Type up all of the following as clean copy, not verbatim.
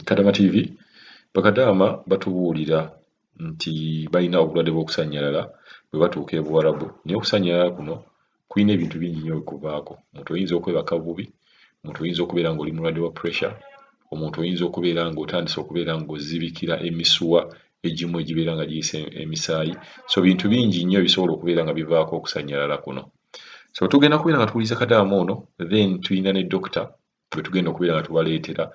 Kadama TV, bakadaama batubuulira nti balina obulwadde bw'okusannyalala bwe batuuka e Buwarabu, naye okusannyalala kuno kulina ebintu bingi nnyo bwe kuvaako. Omuntu oyinza okwebaka bubi, omuntu oyinza okubeera ng'oli mulwadde wa pressure, omuntu oyinza okubeera ng'otandise okubeera ng'ozibikira emisuwa egimu egibeera nga giyisa emisaayi. So bintu bingi nnyo ebisobola okubeera nga bivaako okusannyalala kuno. So tugenda kubeera nga tuwuliriza kadaama ono, then tulina ne dokita gwe tugenda okubeera nga tubaleetera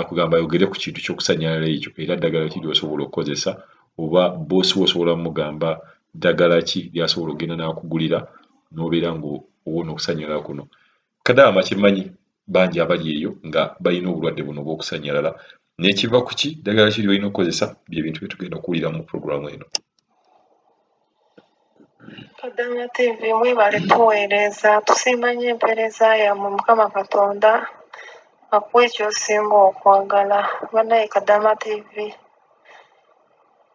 kugamba ayogere ku kintu ky'okusannyalala ekyo, era ddagala ki ly'osobola okukozesa, oba bboosi wo osobola mugamba ddagala ki ly'asobola okugenda n'akugulira n'obeera ng'owona okusannyalala kuno. Kadaama kyemmanyi bangi abali eyo nga balina obulwadde buno obw'okusannyalala, naye kiva ku ki, ddagala ki ly'olina okukozesa, bye bintu bye tugenda okuwulira mu pulogulaamu eno. Kadama TV mwebale tuweereza, tusiima nnyo empeereza yammwe. Mukama Katonda akuwe ky'osinga okwagala. Bannaye Kadama TV,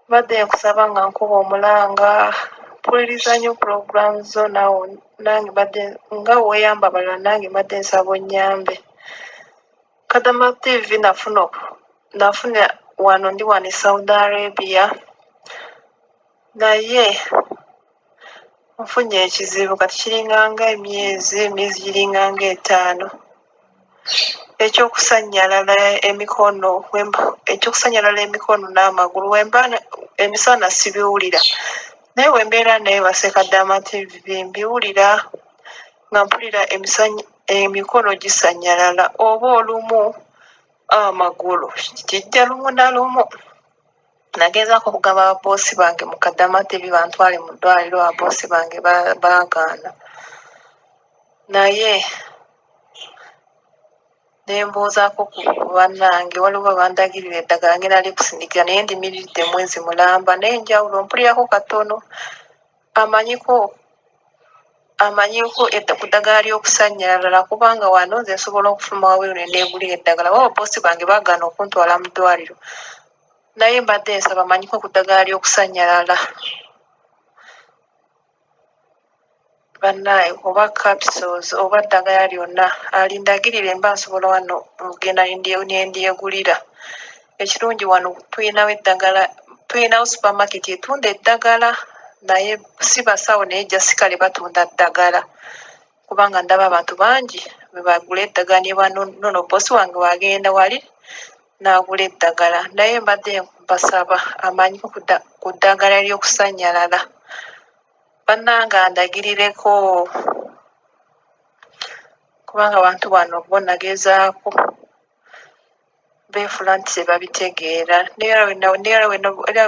mbadde nkusaba nga nkuba omulanga, mpuliriza nnyo pulogulaamu zo naawe, nange mbadde nga weeyamba abalala, nange mbadde nsaba onnyambe. Kadama TV, nafuna wano, ndi wano e Saudi Arabia, naye nfunye ekizibu kati kiringanga emyezi giringanga 5 ekyokusannyalala emikono, ekyokusannyalala emikono n'amagulu. Wemba emisana sibiwulira, naye wembeera neebase, Kadama TV, mbiwulira nga mpulira emikono gisannyalala oba olumu amagulu kijja lumu na lumu. Nagezaako okugamba ababoosi bange mu Kadama TV bantwale mu ddwaliro, ababoosi bange baagaana, naye ne mbuuzaako ku bannange, waliwo bandagirira eddagala, ngenda likusindikira, naye ndimiridde mwezi mulamba, naye enjawulo mpulirako katono. Amanyiko ku ddagala ly'okusannyalala, kubanga wano nze nsobola okufuluma wabweru ne neegulira eddagala, oba ababoosi bange baagaana okuntwala mu ddwaliro. Naye mbadde nsaba amanyiko ku ddagala ly'okusannyalala, bannaaye, oba capsules oba ddagala lyonna alindagirire, mba nsobola wano okugenda ne ndyegulira. Ekirungi wano tulinawo eddagala, tulinawo supermarket etunda eddagala, naye si basawo, naye just kale batunda ddagala, kubanga ndaba abantu bangi bwe bagula eddagala ne banono. Boosi wange wagenda wali n'agula eddagala, naye mbadde mbasaba amanyiko ku ddagala ly'okusannyalala, bannange andagirireko, kubanga abantu bano bo nagezaako beefuula nti tebabitegeera. Era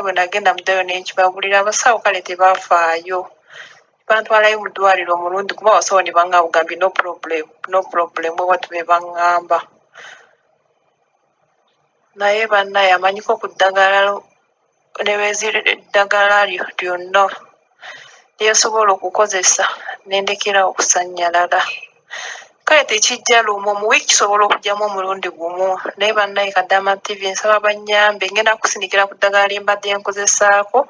bwe nagenda mu ddwaliro ne nkibabuulira, abasawo kale tebafaayo, bantwalayo mu ddwaliro omulundi gumu, abasawo ne baŋŋamba bugambi, "No problem, no problem," bwe batyo bwe baŋŋamba. Naye bannaye amanyiko ku ddagala eddagala lyonna lye nsobola okukozesa ne ndekera okusannyalala. Kale tekijja lumu, mu wiiki kisobola okujjamu omulundi gumu, naye bannaye Kadama TV, nsaba bannyambe. Ngenda kusindikira ku ddagala lye mbadde nkozesaako,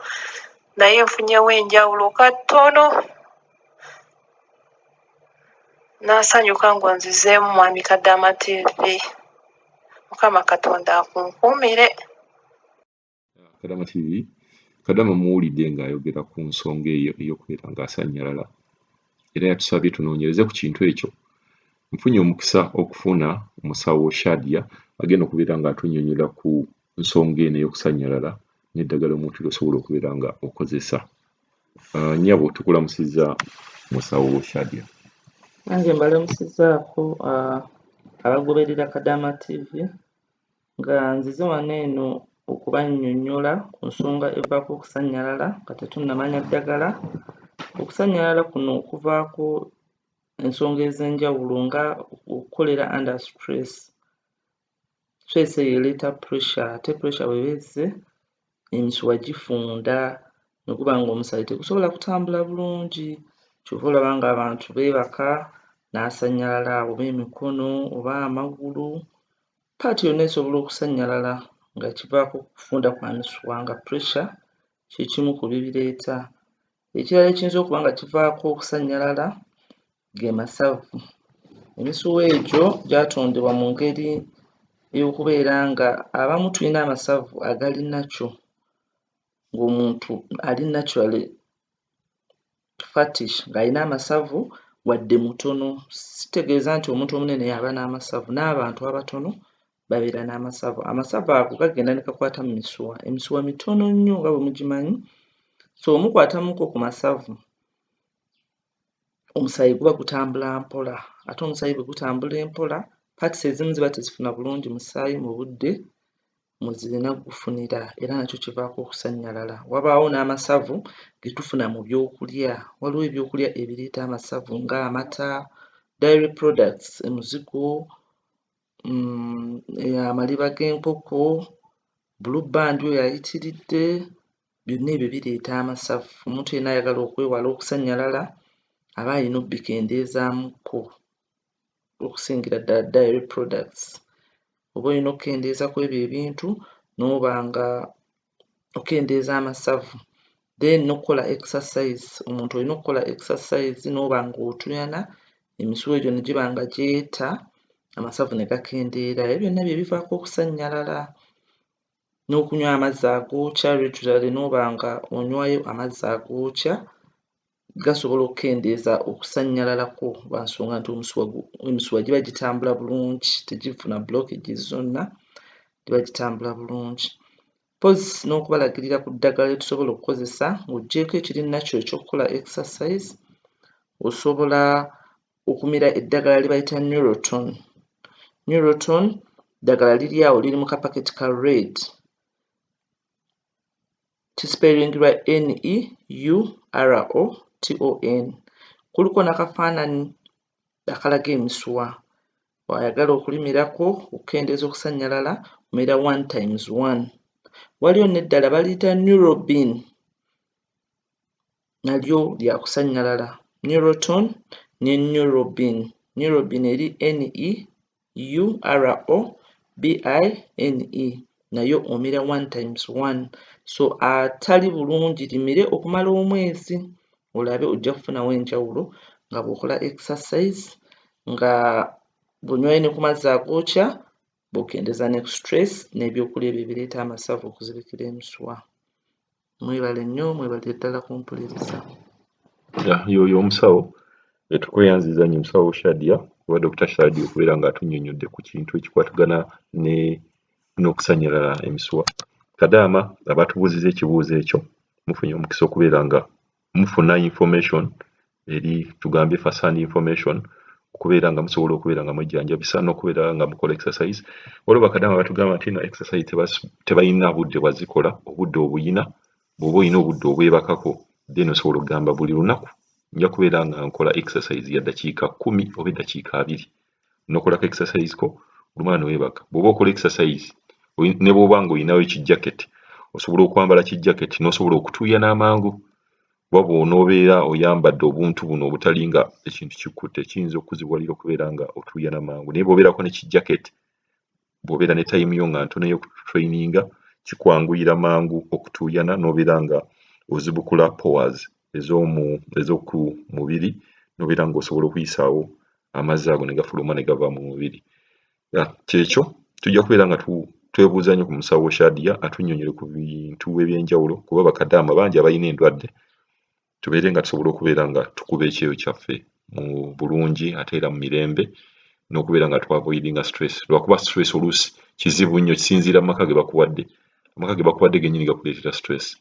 naye nfunyewo enjawulo katono. Naasanyuka ng'onzizeemu, mwami Kadama TV. Mukama Katonda akunkuumire. Kadama TV, Kadama muwulidde ng'ayogera ku nsonga eyo ey'okubeera ng'asannyalala, era yatusabye tunoonyereze ku kintu ekyo. Nfunye omukisa okufuna omusawo Shadia agenda okubeera ng'atunnyonnyola ku nsonga eno ey'okusannyalala n'eddagala omuntu ly'osobola okubeera nga okozesa. Nnyabo, tukulamusizza, musawo Shadia. Nange mbalamusizzaako abagoberera Kadama TV, nga nzize wano eno okubannyonnyola ku nsonga evaako okusannyalala nga tetunnamanya ddagala. Okusannyalala kuno kuvaako ensonga ez'enjawulo nga okukolera under stress. Stress eyo ereeta pressure, ate pressure bw'eba ezze emisuwa gifunda ne guba ng'omusaayi tegusobola kutambula bulungi. Ky'ova olaba ng'abantu beebaka n'asannyalala oba emikono oba amagulu, part yonna esobola okusannyalala nga kivaako kufunda kwa misuwa, nga pressure kye kimu ku bibireeta. Ekirala ekiyinza okuba nga kivaako okusannyalala ge masavu. Emisuwa egyo gyatondebwa mu ngeri ey'okubeera nga abamu tulina amasavu agali natural, ng'omuntu ali naturally fattish, ng'alina amasavu wadde mutono. Sitegeeza nti omuntu omunene y'aba n'amasavu, n'abantu abatono babeera n'amasavu. Amasavu ago gagenda ne gakwata mu misuwa, emisuwa mitono nnyo nga bwe mugimanyi. So bwe mukwatamuko ku masavu, omusaayi guba gutambula mpola, ate omusaayi bwe gutambula empola, parts ezimu ziba tezifuna bulungi musaayi mu budde mwe zirina gufunira, era nakyo kivaako okusannyalala. Wabaawo n'amasavu ge tufuna mu byokulya. Waliwo ebyokulya ebireeta amasavu ng'amata, dairy products, omuzigo, amaliba g'enkoko, blue band oyo ayitiridde, byonna ebyo bireeta amasavu. Omuntu yenna ayagala okwewala okusannyalala aba alina obbikendeezaamukko, okusingira ddala dairy products. Oba olina okkendeeza ku ebyo ebintu n'oba nga okendeeza amasavu. Then n'okkola exercise, omuntu olina okkola exercise n'oba ng'otuuyana, emisuwa egyo ne giba nga gyeta, amasavu ne gakendeera. Ebyo byonna bye bivaako okusannyalala. N'okunywa amazzi agookya regularly, n'oba nga onywayo amazzi agookya, gasobola okukendeeza okusannyalala kwo, lwa nsonga nti emisuwa giba gitambula bulungi, tegifuna blockages zonna, giba gitambula bulungi. Mpozzi n'okubalagirira ku ddagala lye tusobola okukozesa ng'oggyeeko ekiri natural eky'okukola exercise, osobola okumira eddagala lye bayita Neuroton. Neuroton ddagala liri awo, liri mu kapaketi ka red, kisipelingibwa N E U R O T O N. Kuliko n'akafaananyi akalaga emisuwa. Bw'ayagala okulimirako okukendeeza okusannyalala, omira one times one. Waliyo n'eddala baliyita Neurobin, nalyo lya kusannyalala. Neuroton ne Neurobin. Neurobin eri N E U R O B I N E, nayo omira one times one. So atali bulungi, limire okumala omwezi olabe, ojja kufunawo enjawulo nga bw'okola exercise, nga bw'onywayo ne ku mazzi agookya, bw'okendeeza ne stress n'ebyokulya ebyo ebireeta amasavu okuzibikira emisuwa. Mwebale nnyo, mwebalire ddala kumpuliriza. Y'oyo omusawo tukweyanziza nnyo, omusawo Shadia oba Dr. Shadia, okubeera ng'atunnyonnyodde ku kintu ekikwatagana ne n'okusannyalala emisuwa. Kadaama abatubuuzizza ekibuuzo ekyo, mufunye omukisa okubeera nga mufuna information eri tugambye first hand information, okubeera nga musobola okubeera nga mwejjanjabisa n'okubeera nga mukola exercise. Waliwo bakadaama batugamba nti no exercise tebalina budde bwazikola. Obudde obuyina, bw'oba olina obudde obwebakako, then osobola okugamba buli lunaku nja kubeera nga nkola exercise ya ddakiika 10 oba eddakiika 20, n'okolako exercise ko olumala ne weebaka. Bw'oba okola exercise, ne bw'oba ng'olinawo ekijaketi, osobola okwambala kijaketi n'osobola okutuuyana amangu, kuba bw'onoobeera oyambadde obuntu buno obutali nga ekintu kikutte, kiyinza okukuzibuwalira okubeera nga otuuyana mangu. Naye bw'obeerako ne kijaketi, bw'obeera ne time yo nga ntono ey'okutraininga, kikwanguyira mangu okutuuyana n'obeera nga ozibukula pores ez'oku mubiri, n'obeera ng'osobola okuyisaawo amazzi ago ne gafuluma ne gava mu mubiri. Kyekyo, tujja kubeera nga twebuuza nnyo ku musawo Shadia atunnyonnyole ku bintu eby'enjawulo, kuba bakadaama bangi abalina endwadde, tubeere nga tusobola okubeera nga tukuba ekyeyo kyaffe mu bulungi ate era mu mirembe, n'okubeera nga twavoidinga stress, lwakuba stress oluusi kizibu nnyo, kisinziira mu maka ge bakuwadde. Amaka ge bakuwadde gennyini gakuleetera stress.